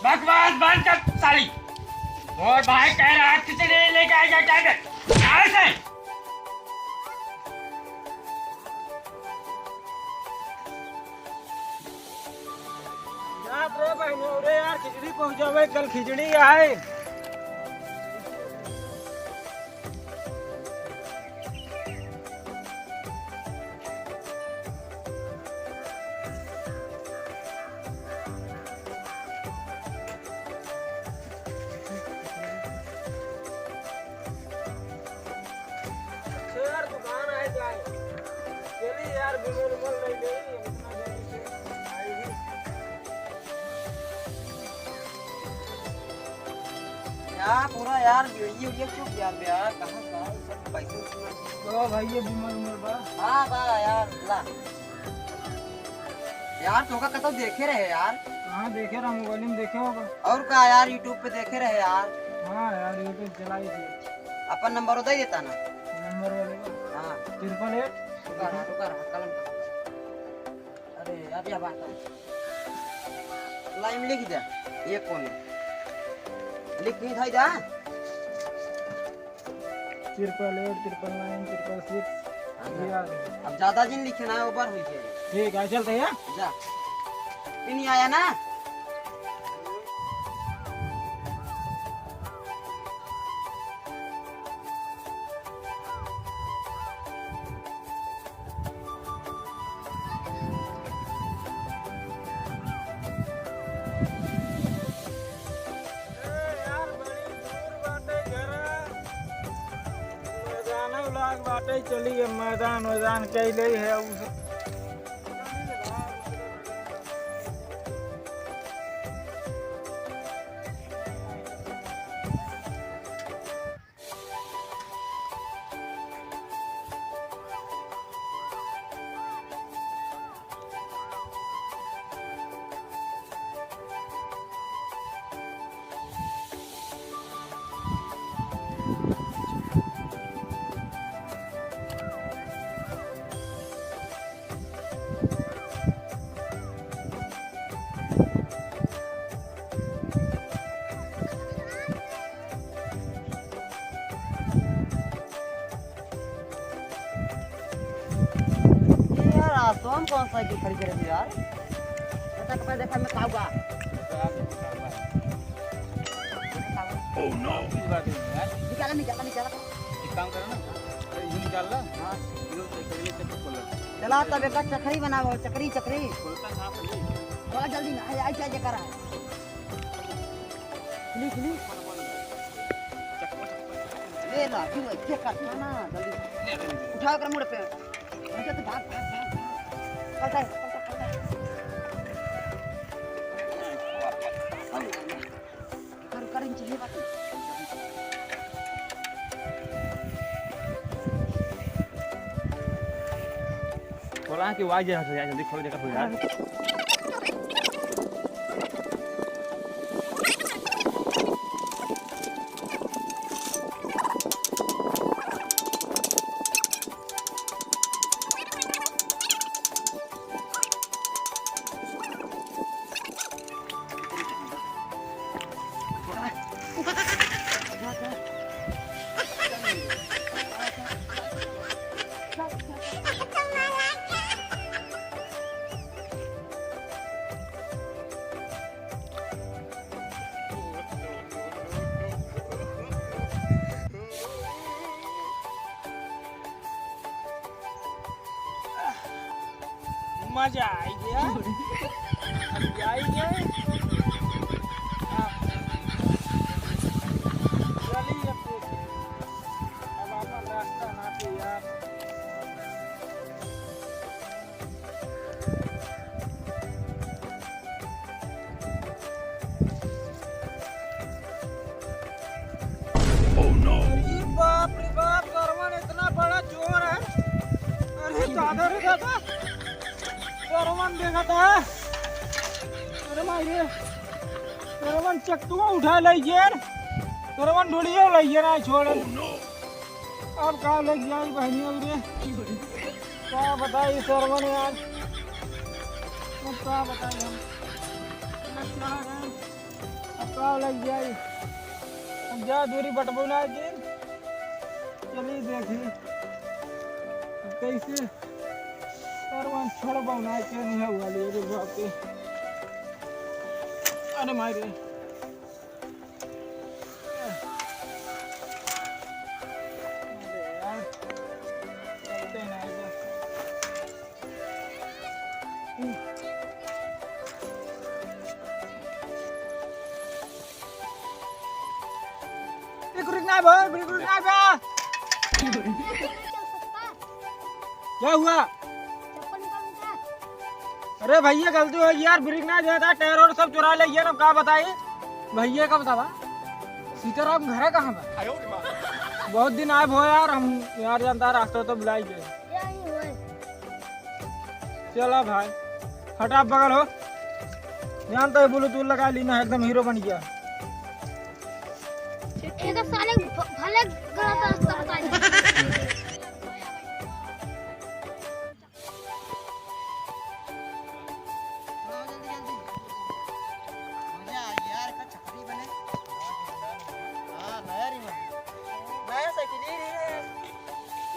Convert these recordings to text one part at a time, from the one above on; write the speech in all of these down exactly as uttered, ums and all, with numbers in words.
बकवास बंद कर साली। और भाई कह रहा है खिचड़ी लेके आएगा क्या कर? कहाँ से? जात रे बहनों रे यार, खिचड़ी पहुँचावे, कल खिचड़ी आए। अच्छा यार, दुकान आए जाए। चलिए यार, विमल उमल नहीं गई, इतना जल्दी से आई ही। यार, पूरा यार, ये, ये, ये चुप यार, यार, कहाँ, कहाँ, सब पैसे उसे ओ भाई, ये विमल उमल बा। हाँ, बा यार, ला। यार, तोका कतौ देखे रहे यार। कहाँ देखे रहा? मोबाइल में देखे होगा। और का यार, YouTube पे देखे रहे यार। हाँ यार, YouTube चलाई थी। अपन नंबर दे देता ना। नंबर वाले का? हाँ। Triple eight. रुका रहा, रुका रहा, कलम का। अरे, अब यह बात है। लाइन लिख दे, एक कोने। लिख के उठाई दे, हाँ? Triple eight, triple nine, triple six, हाँ, ये आ गया। अब ज्यादा जिन लिखे ना, ऊपर हुई है। ठीक है, चलते हैं। जा। पिन आया ना? ए यार, बड़ी दूर बाटे घरा। मैदान लाग बाटे, चली अब मैदान वैदान कैले है उ सब। ये यार, आज तो हम कौन साइकिल खड़ी करे थे यार? अच्छा, कपड़ा देखा मैं खाऊंगा। Oh no! निकाला, निकाला, निकाला। एक काम करो ना, ये निकाल ला। हाँ। ये चक्री, चक्री खोल ला। चला, तब एक चक्री बनाओ, चक्री, चक्री। खोलता कहाँ पर ये? थोड़ा जल्दी ना, आई, आई, क्या कर रहा है? खुली, खुली। ले ला, क्यों है? क्या करता ना, जल्दी। उठाओ कर मुड़ पे। उनके तो भाग, भाग, भाग, भाग। पलटा है, पलटा, पलटा। रुका, रुका, रुका, चलिए बात। बोला कि वाई जल्दी खोल, देखा हो यार। मजा आई गया। अब आई गए। हाँ। चलिए अब देखिए। अब आपन रास्ता नापे यार। Oh no! अरे बाप रे बाप, सरवन इतना बड़ा चोर है। अरे दादा रे दादा, सरवन देखा था। अरे माई रे, सरवन चक्कू उठा ले ये, सरवन ढोलियो ले ये ना छोड़। Oh no! अब का लग जाई बहनी रे? का बताई सरवन यार, अब का बताई हम। का लग जाई? अब जा दूरी बटबो ना दिन। चली देखी कैसे सरवन छोड़बो ना के नहीं हुआ ले रे बाप रे। अरे माई रे। अरे यार, चलते ना इधर। एक रुक ना भाई, एक रुक ना बा। क्या हुआ? अरे भैया, गलती हो गई यार, ब्रेक ना देता, टायर और सब चुरा ले गया ना, का बताई? भैया का बतावा, सीताराम घर है कहाँ बा? बहुत दिन आए भो यार, हम यार जानता रास्ता तो भुलाई गए। चला भाई, हटा बगल हो, जानता है ब्लूटूथ लगा ली ना, एकदम हीरो बन गया। ये तो साले भ-, भले गलत रास्ता बता दे। हाँ, जल्दी, जल्दी। मजा आ गया यार, का छपरी बने। हाँ, नया रिमोट। नया साइकिल ही है।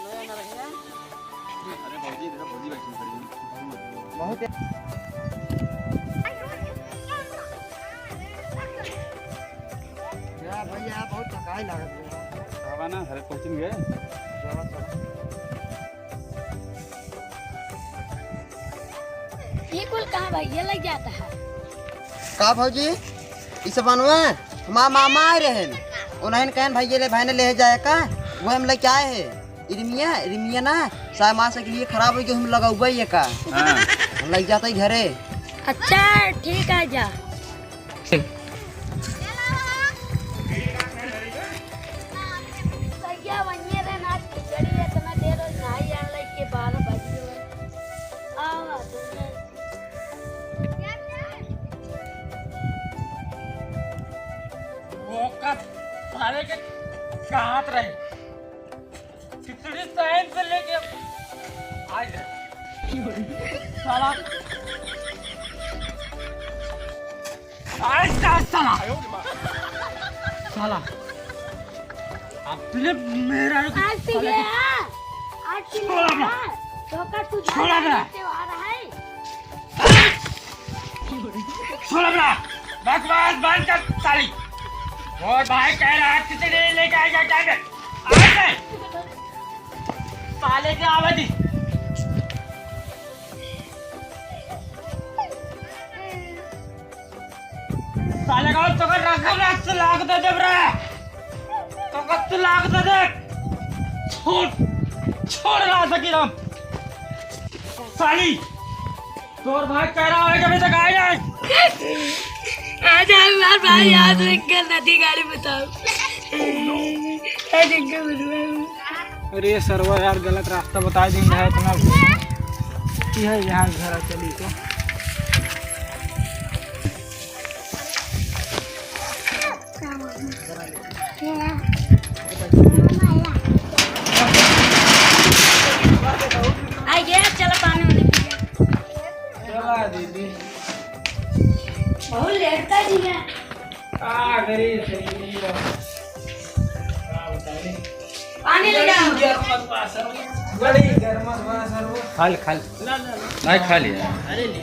नया ना रहिया। अरे भौजी, इधर भौजी बैठी खड़ी है। बहुत यार भैया, बहुत थकाई लागत है। आवा ना, घरे पहुँचेंगे। चलो, चलो। ये कुल कहाँ भैया लग जाता है? का भौजी, ई सब बनवा? हमार मामा आए रहेन, उन्हें कहन भैया ले, भाई ने ले जाए का, वो हम लेके आए हैं। इरमिया, इरमिया ना, सामान से के लिए खराब हो गई, हम लगौबे ये का। हाँ। हम लग जाते ही घरे। अच्छा, ठीक है, जा। भैया, वहीं रहना, आज खिचड़ी है, इतना देर हो, नहाई आ, लइके बारह बज गए। आवा, तुमने वो का साले के कहात रहे। खिचड़ी टाइम से लेके आज है। साला। आज का साला। साला। अपने मेरा आज पी साले ले, के आज पी ले, छोड़ा ना। आज धोखा तू छोड़ा ना। त्योहार है। छोड़ बड़ा, बकवास बंद कर साली। और भाई कह रहा है खिचड़ी लेके आ गया क्या बे? आ गए। साले के आवे दी। साले का तो कर रखा ना, तलाक दे दे रे। तो कर तलाक दे दे। छोड़, छोड़ ना सकी हम। साली, तोर भाई कह रहा है कि अभी तक आए नहीं। आ जाओ यार भाई, याद रख कर नदी गाड़ी बताओ। आ जगह बनवाओ। अरे सरवा यार, गलत रास्ता बता देंगे है इतना। ये है यहाँ घर, चली तो। आइए, चलो पानी वानी पी ले। चला दीदी। बहुत लेट कर दिया। का करी, सही नहीं बा। का बताई? पानी ले जाओ। बड़ी गर्मत बा सर। बड़ी गर्मत बा सर वो। खा ले, खा ले। ना, ना, ना। नहीं, खा लिया। अरे ले।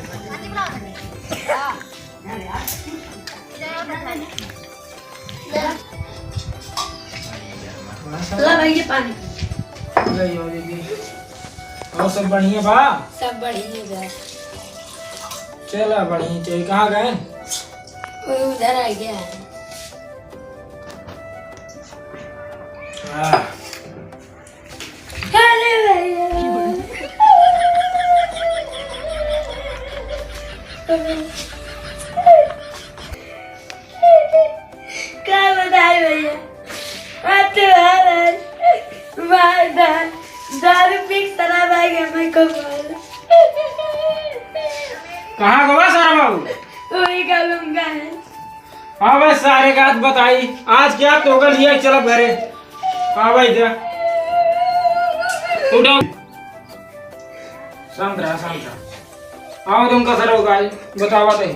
ला भाई, ये पानी। ले यो दीदी। और सब बढ़िया बा? सब बढ़िया बा। चला बढ़िया, तो ये कहाँ गए? वो उधर आ गया है। हाँ। अरे भैया। का बताई भैया, आज त्योहार है, मार धार, दारू पी के शराब आ गया, मैं को मार। कहाँ गवा सारा बाबू? वही का लूंगा है। हाँ भाई, सारे का आज बताई, आज क्या तोगा लिया, चलो घरे। हाँ भाई, जा। उठो। शांत रहा, शांत रहा। आओ तुम कसर हो गए, बतावा दे।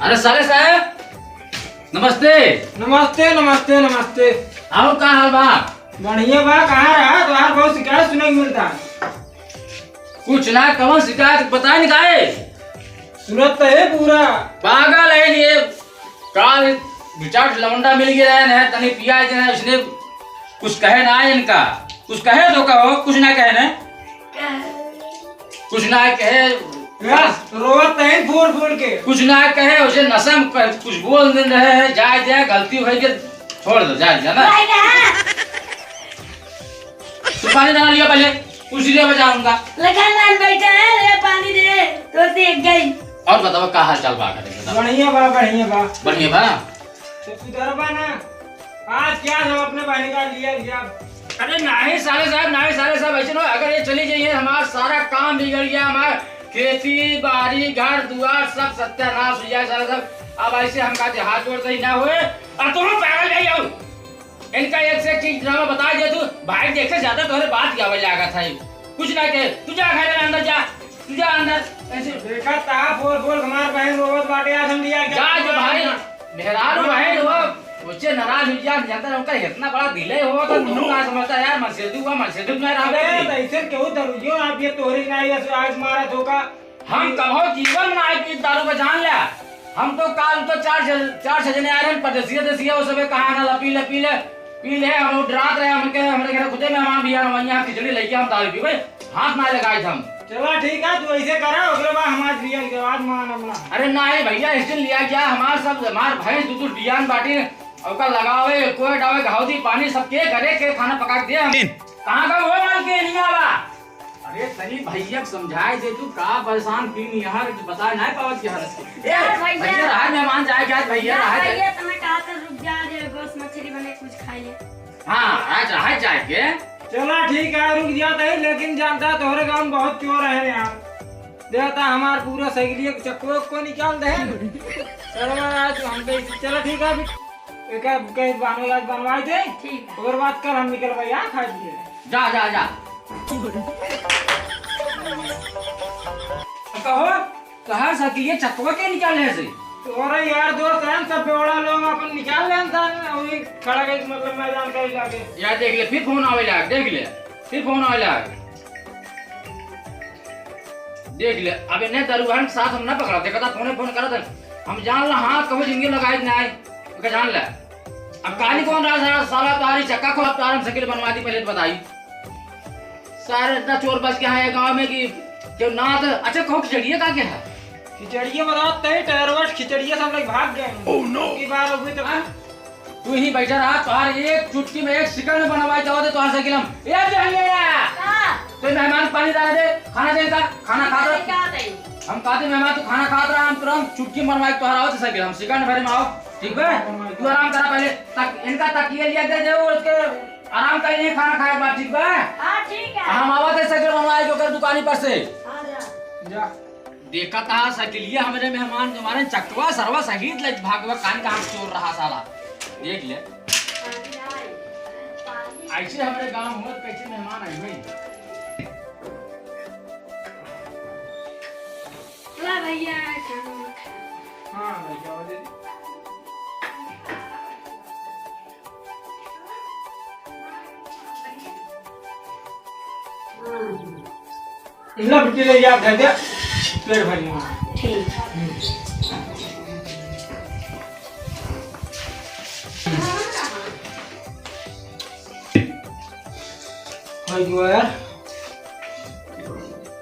अरे साले साहब, नमस्ते। नमस्ते, नमस्ते, नमस्ते। और का हाल बा? बढ़िया बा, कहाँ रहा? तोहार बहुत शिकायत सुने के मिलता है। कुछ ना, कौन शिकायत बताए न काहे? सुनत तो है पूरा। पागल है ये। काल दो चार लौंडा मिल गया है, तनी पिया जे है, इसने कुछ कहे ना है इनका। कुछ कहे तो कहो, कुछ ना कहे ना। कुछ ना कहे। बस, रोवत नहीं फूल फूल के। कुछ ना कहे, उसे नशा में कह-, कुछ बोल दे रहे हैं, जाए दे, गलती हो गई, छोड़ दो, जाए, जाना। भाई कहाँ? तू पानी डाल लिया पहले, कुछ लिया बचा उनका। लखन लाल बैठा है, ले पानी दे, तो देख गई। और बताओ, का हाल चाल बा, करे बताओ। बढ़िया बा, बढ़िया बा। बढ़िया बा। तो सुधरबा ना, आज क्या हम अपने बहन का लिया गया? अरे नाही साले साहब, नाही साले साहब, ऐसे ना, अगर ये चली जाइए, हमारा सारा काम बिगड़ गया, हमारा खेती बाड़ी, घर दुआर, सब सत्यानाश हो जाए साले साहब। अब ऐसे हम कहते हाथ जोड़ते ही ना हुए, और तुम पागल नहीं हो। इनका एक से एक चीज ड्रामा बता दिया तू, भाई देखे ज्यादा तोहरे बात क्या वही लागत है, कुछ ना कहे, तू जा घर में अंदर जा। तू जा अंदर, ऐसे। देखा ता, बोल, बोल, हमार बहन रोवत बाटे, आज हम लिया के जा, जो भाई, मेहरारू बहन हो, उसे नाराज हो जा, जानता है, उनका इतना बड़ा दिल है हो, तो तुम ना समझता यार, मनसेधु हुआ, मनसेधु में रहा अरे, भाई। तो ऐसे क्यों धरू? जो आप ये तोहरे ना, ये आज मारा धोखा। हम कभो जीवन में ना आए पी दारू का, जान लिया। हम तो काल तो चार छ-, चार छह जने आ रहे हैं, परदेसिया देसिया, वो सबे कहा ना ला पी ले, पी ले, पी ले, हम लोग डरात रहे, हमके, हमरे घर खुदे मेहमान भी आ रहे हैं, वहीं यहाँ खिचड़ी लेके हम दारू पीबे, हाथ ना लगाए थे हम। चला ठीक है, तू ऐसे करा, ओकरे बाद हम आज लिया के बाद मान अपना। अरे नाही भैया, इस दिन लिया क्या, हमार सब, हमार भैंस दूध बियान बाटी, ओका लगावे, कोई डावे, घाव दी, पानी, सब के घरे के खाना पका के दे हम। कहाँ का हो मालकिन, नहीं आवा? अरे तनी भैया के समझाए दे तू, का परेशान पीन यहाँ के बताए नहीं पावत के हालत के। ए, यार भैया। भैया रहा मेहमान जाए के आज भैया यार रहा भैया, जाए। तो मैं कहा था रुक जा रे, बस मछली बने कुछ खा ले। हाँ, आज रहा जाए के। चला ठीक है, रुक जाता है, लेकिन जानता है तोहरे गाँव में बहुत चोर है यार। देता हमार पूरा साइकिल एक चक्को को निकाल दे। चलो आज हम तो इसे, चलो ठीक है, अभी एक कहीं बनवा, आज बनवाई दे। ठीक है। और बात कर, हम निकल भाई यहाँ खा दिए। जा, जा, जा। कहो, तोहार साइकिलिया चकवा के निकाले है से? तोरे यार दोस्त हैं, सब बेवड़ा लोग अपन निकाल लेन था, वही खड़ा के मतलब मैदान का इलाके। यार देख ले, फिर फोन आवे लाग, देख ले, फिर फोन आवे लाग। देख ले, अब इन्हें दरुहन के साथ हम ना पकड़ा, देखा था फोने फोन करत है। हम जान ला, हाँ, कभी जिंदगी लगाई ना आई, ओके जान ले। अब काली कौन रहा साला, साला तारी चक्का को अब तारम साइकिल बनवा दी, पहले तो बताई। सारे इतना चोर बच गया है गाँव में कि जो ना तो, अच्छा, कहो खिचड़िया का क्या है? खिचड़िया बरात तय, टायर वाट खिचड़िया सब लोग भाग गए। Oh no! की बार हो गई तो हाँ? तू ही बैठा रहा, तोहार एक चुटकी में एक सेकंड में बनवाई जाओ दे तोहार साइकिल हम। ए जहंगे या! का? तो मेहमान पानी डाल दे, खाना दे का, खाना खा दे। का दे? हम कहते मेहमान तू खाना खात रहा, हम तुरंत चुटकी में बनवाई तोहार आओ साइकिल हम सेकंड भर में आओ, ठीक बा? तू आराम करा पहले, तक इनका तकिया लिया दे दे, उसके आराम कर लिए खाना खाए के बाद, ठीक बा? हाँ, ठीक है। हम आवा थे साइकिल बनवाए के ओकर दुकानी पर से। हाँ, जा। जा। देखा था साइकिलिया हमरे मेहमान जो हमारे चकवा सरवा सहित लज भागवा कान का हम चोर रहा साला। देख ले। ऐसे हमरे गांव में कैसे मेहमान आए भाई। ला भैया, खाना खा। हाँ भैया, वो दे दे। ला बिट्टी ले जा, धर दे। पेट भर लेना। ठीक। भाई जो है,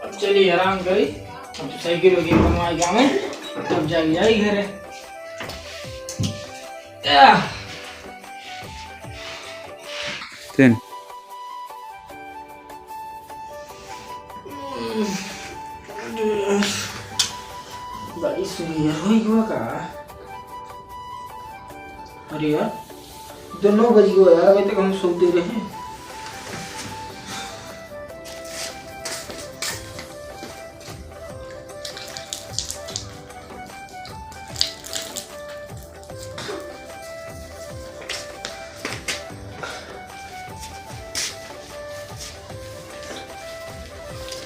अब चलिए आराम करी, अब साइकिल वगैरह बनवाए जावे, तब जाके जाई घरे। या। तीन। बड़ी सुनियर होई हुआ का? अरे यार, तो नौ बज गयो यार, अभी तक हम सोते रहे।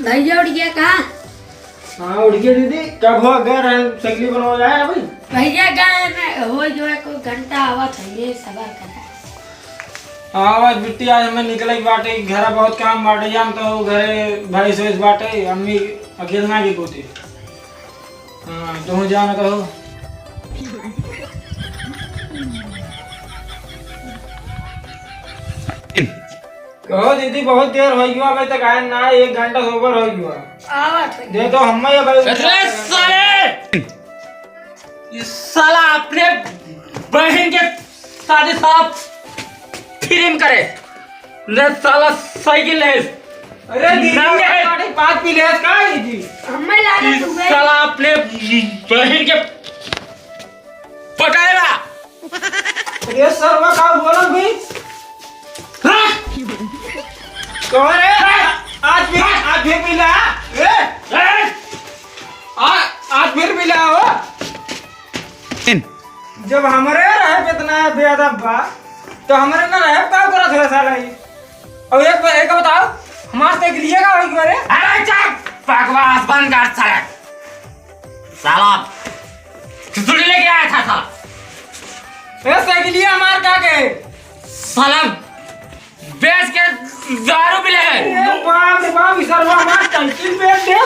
भैया उठ गया कहाँ? हाँ, उठ गया दीदी। कब हो गए रहे, सगली बनवा जाए अभी? भैया गए मैं हो जो है, कोई घंटा आवत है, ये सबर करा। हाँ, बस बिट्टी, आज हमें निकले के बाटे, घरा बहुत काम बाटे, जान तो घरे भैंस वैस बाटे, अम्मी अकेले ना की कोती। हाँ, तुम जान कहो। कहो दीदी, बहुत देर हो गया, अभी तक आए ना, एक घंटा से ऊपर हो गया। आवत है। दे दो, हम ही भाई। अरे साले! ये साला अपने बहन के शादी साला फिल्म करे। ले साला साइकिल ले। अरे दीदी, नंगे। हमारी बात भी ले, का है दीदी? हमें लाना ये तू गए। साला अपने बहन के पटाएगा। अरे सरवा, का बोला भाई? हाँ? कौन है? आज भी, आज भी मिला? ए? ए? आ, आज फिर मिला हो? जब हमरे रहे पे इतना बेअदब बा, तो हमरे ना रहे का करत है साला ये? और एक, एक बताओ, हमार साइकिलिया का होई करे? अरे चुप, बकवास बंद कर साला। साला खिचड़ी लेके आया था साला। ए, साइकिलिया हमार का के? साला बेच के दारू भी ले गए। ए बाप रे बाप, ई सरवा हमार साइकिल बेच दे।